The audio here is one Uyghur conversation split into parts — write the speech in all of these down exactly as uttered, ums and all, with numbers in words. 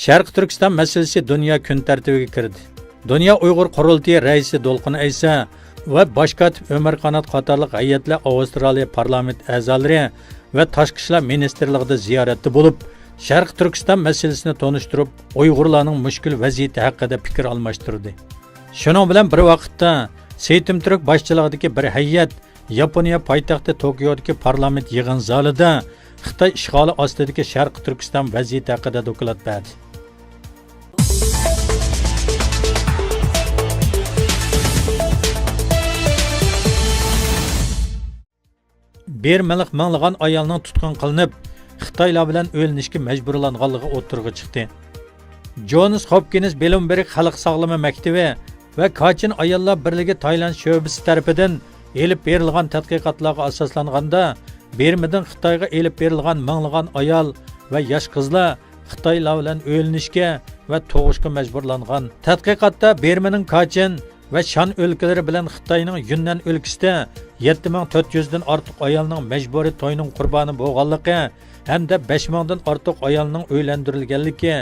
شەرقىي تۈركىستان مەسىلىسى دۇنيا كۈن تەرتىپىگە كىردى. دۇنيا ئۇيغۇر قۇرۇلتىيى رەئىسى دولقۇن ئەيسا ۋە باش كاتىپ ئۆمەر قانات قاتارلىق ھەيئەتلەر ئاۋسترالىيە پارلامېنت ئەزالىرى ۋە تاشقى ئىشلار مىنىستىرلىقىدا زىيارەتتە بولۇپ، شەرقىي تۈركىستان مەسىلىسىنى تونۇشتۇرۇپ، ئۇيغۇرلارنىڭ مۈشكۈل ۋەزىيىتى ھەققىدە پىكىر ئالماشتۇردى. شۇنىڭ بىلەن بىر ۋاقىتتا، سېيتىم تۈرك باشچىلىقىدىكى بىر ھەيئەت ياپونىيە پايتەختى توكيودىكى پارلامېنت يىغىن زالىدا خىتاي ئىشغالى ئاستىدىكى شەرقىي تۈركىستان ۋەزىيىتى ھەققىدە دوكلات بەردى. بىرمىلىق مىڭلىغان ئايالنىڭ تۇتقۇن قىلىنىپ، خىتايلار بىلەن ئۆيلىنىشكە مەجبۇرلانغانلىقى ئوتتۇرىغا چىقتى. جونس ھوپكىنس بلۇمبېرگ خەلق ساغلىمى مەكتىۋى ۋە كاچىن ئاياللار بىرلىكى تايلاند شۆبىسى تەرىپىدىن ئېلىپ بېرىلغان تەتقىقاتلارغا ئاساسلانغاندا، بىرمىدىن خىتايغا ئېلىپ بېرىلغان مىڭلىغان ئايال ۋە ياش قىزلار خىتايلار بىلەن ئۆيلىنىشكە ۋە تۇغۇشقا مەجبۇرلانغان. تەتقىقاتتا بىرمىنىڭ كاچىن ۋە شان ئۆلكىلىرى بىلەن خىتاينىڭ يۈننەن ئۆلكىسىدە يەتتە مىڭ تۆت يۈزدىن ئارتۇق ئايالنىڭ مەجبۇرىي توينىڭ قۇربانى بولغانلىقى ھەمدە بەش مىڭدىن ئارتۇق ئايالنىڭ ئۆيلەندۈرۈلگەنلىكى،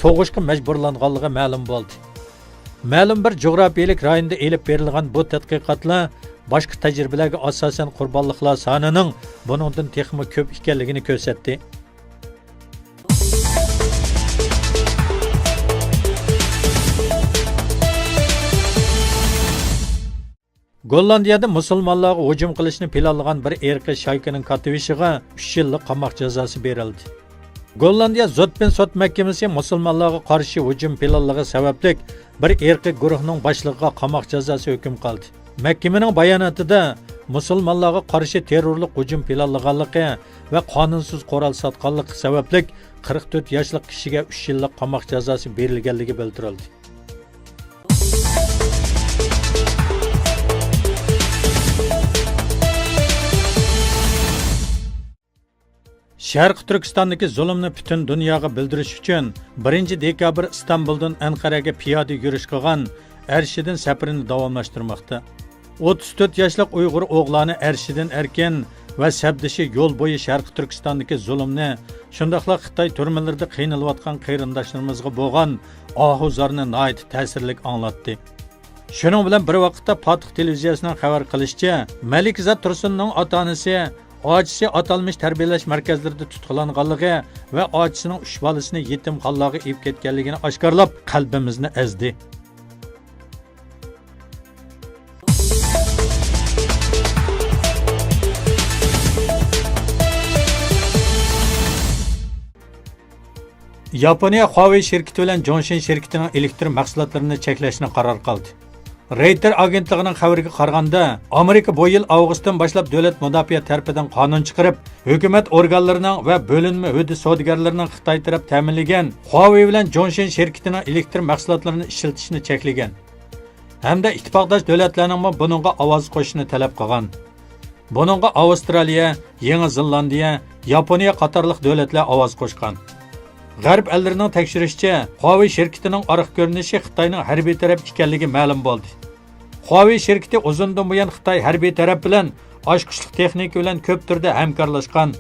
تۇغۇشقا مەجبۇرلانغانلىقى مەلۇم بولدى. مەلۇم بىر جۇغراپىيىلىك رايوندا ئېلىپ بېرىلغان بۇ تەتقىقاتلار باشقا تەجرىبىلەرگە ئاساسەن قۇربانلىقلار سانىنىڭ بۇنىڭدىن تېخىمۇ كۆپ ئىكەنلىكىنى كۆرسەتتى. گوللاندىيەدە مۇسۇلمانلارغا ھۇجۇم قىلىشنى پىلانلىغان بىر ئىرقىي شايكىنىڭ كاتتىبېشىغا ئۈچ يىللىق قاماق جازاسى بېرىلدى. گوللاندىيە زوتبىن سوت مەھكىمىسى مۇسۇلمانلارغا قارشى ھۇجۇم پىلانلىغى سەۋەبلىك بىر ئىرقىي گۇرۇھنىڭ باشلىقىغا قاماق جازاسى ھۆكۈم قىلدى. مەھكىمىنىڭ باياناتىدا مۇسۇلمانلارغا قارشى تېررورلۇق ھۇجۇم پىلانلىغانلىقى ۋە قانۇنسىز قورال ساتقانلىقى سەۋەبلىك قىرىق تۆت ياشلىق كىشىگە ئۈچ يىللىق قاماق جازاسى بېرىلگەنلىكى بىلدۈرۈلدى. شەرقىي تۈركىستاندىكى زۇلۇمنى پۈتۈن دۇنياغا بىلدۈرۈش ئۈچۈن بىرىنچى دېكابىر ئىستانبۇلدىن ئەنقەرەگە پىيادە يۈرۈش قىلغان ئەرشىدىن سەپىرىنى داۋاملاشتۇرماقتا. ئوتتۇز تۆت ياشلىق ئۇيغۇر ئوغلانى ئەرشىدىن ئەركىن ۋە سەپدىشى يول بويى شەرقىي تۈركىستاندىكى زۇلۇمنى، شۇنداقلا خىتاي تۈرمىلىرىدە قىينىلىۋاتقان قېرىنداشلىرىمىزغا بولغان ئاھۇ زارنى ناھايىتى تەسىرلىك ئاڭلاتتى. شۇنىڭ بىلەن بىر ۋاقىتتا، پاتۇق تېلېۋىزىيەسىنىڭ خەۋەر قىلىشىچە، مەلىكزات تۇرسۇننىڭ ئاتا-ئانىسى، ئاچىسى ئاتالمىش تەربىيەلەش مەركەزلىرىدە تۇتقۇنلانغانلىقى ۋە ئاچىسىنىڭ ئۈچ بالىسىنى يېتىمخانىلارغا ئېلىپ كەتكەنلىكىنى ئاشكارىلاپ، قەلبىمىزنى ئەزدى. ياپونىيە خۇاۋېي شىركىتى بىلەن جوڭشېن شىركىتىنىڭ ئېلېكتر مەھسۇلاتلىرىنى چەكلەشنى قارار قىلدى. رېيتېر ئاگېنتلىقىنىڭ خەۋىرىگە قارىغاندا، ئامېرىكا بۇ يىل ئاۋغۇستتىن باشلاپ دۆلەت مۇداپىئە تەرىپىدىن قانۇن چىقىرىپ، ھۆكۈمەت ئورگانلىرىنىڭ ۋە بۆلۈنمە ھۆددە سودىگەرلىرىنىڭ خىتاي تەرەپ تەمىنلىگەن خۇاۋېي بىلەن جوڭشېن شىركىتىنىڭ ئېلېكتر مەھسۇلاتلىرىنى ئىشلىتىشىنى چەكلىگەن ھەمدە ئىتتىپاقداش دۆلەتلەرنىڭمۇ بۇنىڭغا ئاۋاز قوشۇشىنى تەلەپ قىلغان. بۇنىڭغا ئاۋسترالىيە، يېڭى زېلاندىيە، ياپونىيە قاتارلىق دۆلەتلەر ئاۋاز قوشقان. غەرب ئەللىرىنىڭ تەكشۈرۈشىچە، خۇاۋېي شىركىتىنىڭ ئارقا كۆرۈنۈشى خىتاينىڭ ھەربىي تەرەپ ئىكەنلىكى مەلۇم بولدى. خۇاۋېي شىركىتى ئۇزۇندىن بۇيان خىتاي ھەربىي تەرەپ بىلەن ئاچقۇچلۇق تېخنىكا بىلەن كۆپ تۈردە ھەمكارلاشقان.